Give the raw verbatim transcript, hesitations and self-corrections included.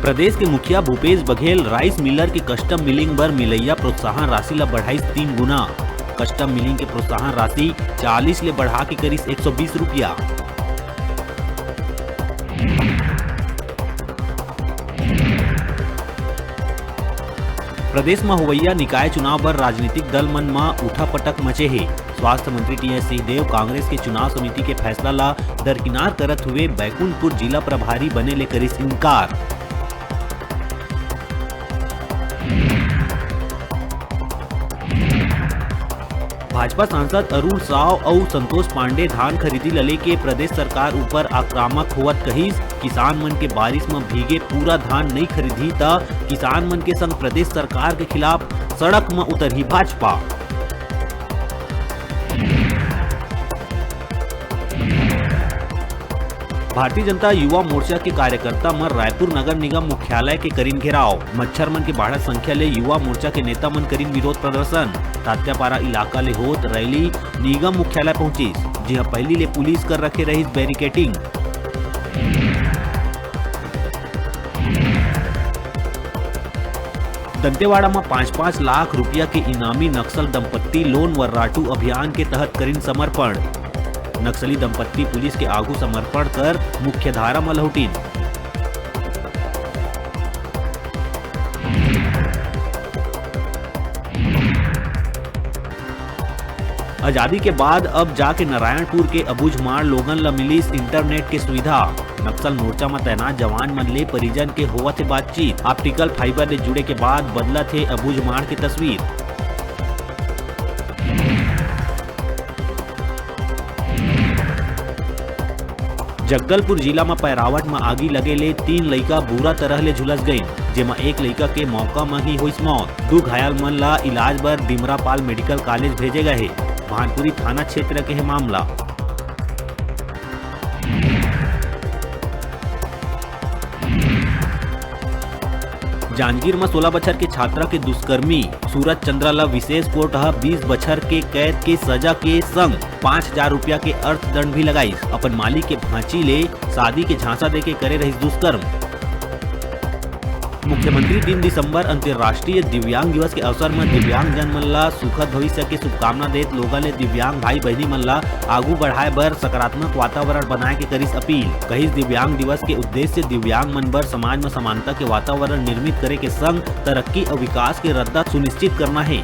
प्रदेश के मुखिया भूपेश बघेल राइस मिलर के कस्टम मिलिंग बर मिलइया प्रोत्साहन राशि ल बढ़ाइस तीन गुना। कस्टम मिलिंग के प्रोत्साहन राशि चालीस ले बढ़ा के करिस एक सौ बीस रुपया। प्रदेश म होवइया निकाय चुनाव बर राजनीतिक दल मन म उठापटक मचे हे। स्वास्थ्य मंत्री टीएस सिंहदेव कांग्रेस के चुनाव समिति के फैसला ल दरकिनार करत हुए बैकुंठपुर जिला प्रभारी बने ले करिस इनकार। भाजपा सांसद अरुण साव अउ संतोष पांडे धान खरीदी ल लेके प्रदेश सरकार ऊपर आक्रामक होवत कहिस, किसान मन के बारिश म भीगे पूरा धान नइ खरीदही त किसान मन के संग प्रदेश सरकार के खिलाफ सड़क म उतरही भाजपा। भारतीय जनता युवा मोर्चा के कार्यकर्ता मन रायपुर नगर निगम मुख्यालय के करिन घेराव। मच्छर मन के बाढ़त संख्या ले युवा मोर्चा के नेता मन करिन विरोध प्रदर्शन। तात्यापारा इलाका ले होत रैली निगम मुख्यालय पहुंचिस, जिहां पहिली ले पुलिस कर रखे रहिस बैरिकेडिंग। दंतेवाड़ा म पाँच पाँच लाख रुपया के इनामी नक्सल दंपत्ति लोन वर्राटू अभियान के तहत करिन समर्पण। नक्सली दंपत्ति पुलिस के आगू समर्पण कर मुख्यधारा म लहुटिन। आजादी के बाद अब जाके नारायणपुर के अबूझमाड़ लोगन ल मिलिस इंटरनेट के सुविधा। नक्सल मोर्चा म तैनात जवान मन ले परिजन के होवत हे बातचीत। ऑप्टिकल फाइबर ले जुड़े के बाद बदलत हे अबूझमाड़ के तस्वीर। जगदलपुर जिला म पैरावट म आगी लगे ले तीन लइका बुरा तरह ले झुलस गइन, जेमा एक लइका के मौका म ही होइस मौत। दू घायल मन ला इलाज बर डिमरापाल मेडिकल कॉलेज भेजे गए हे। भानपुरी थाना क्षेत्र के हे मामला। जांजगीर म सोलह बछर के छात्रा के दुष्कर्मी सूरज चंद्रा ल विशेष कोर्ट ह बीस बछर के कैद के सजा के संग पाँच हजार रुपया के अर्थदंड भी लगाइस। अपन मालिक के भांची ले शादी के झांसा देके करे रहिस दुष्कर्म। मुख्यमंत्री तीन दिसंबर अंतर्राष्ट्रीय दिव्यांग दिवस के अवसर म दिव्यांगजन मन ल सुखद भविष्य के शुभकामना देत लोगन ले दिव्यांग भाई बहिनी मन ल आगू बढ़ाए बर सकारात्मक वातावरण बनाए के करिस अपील। कहिस, दिव्यांग दिवस के उद्देश्य दिव्यांग मन बर समाज म समानता के वातावरण निर्मित करे के संग तरक्की अउ विकास के रद्दा सुनिश्चित करना हे।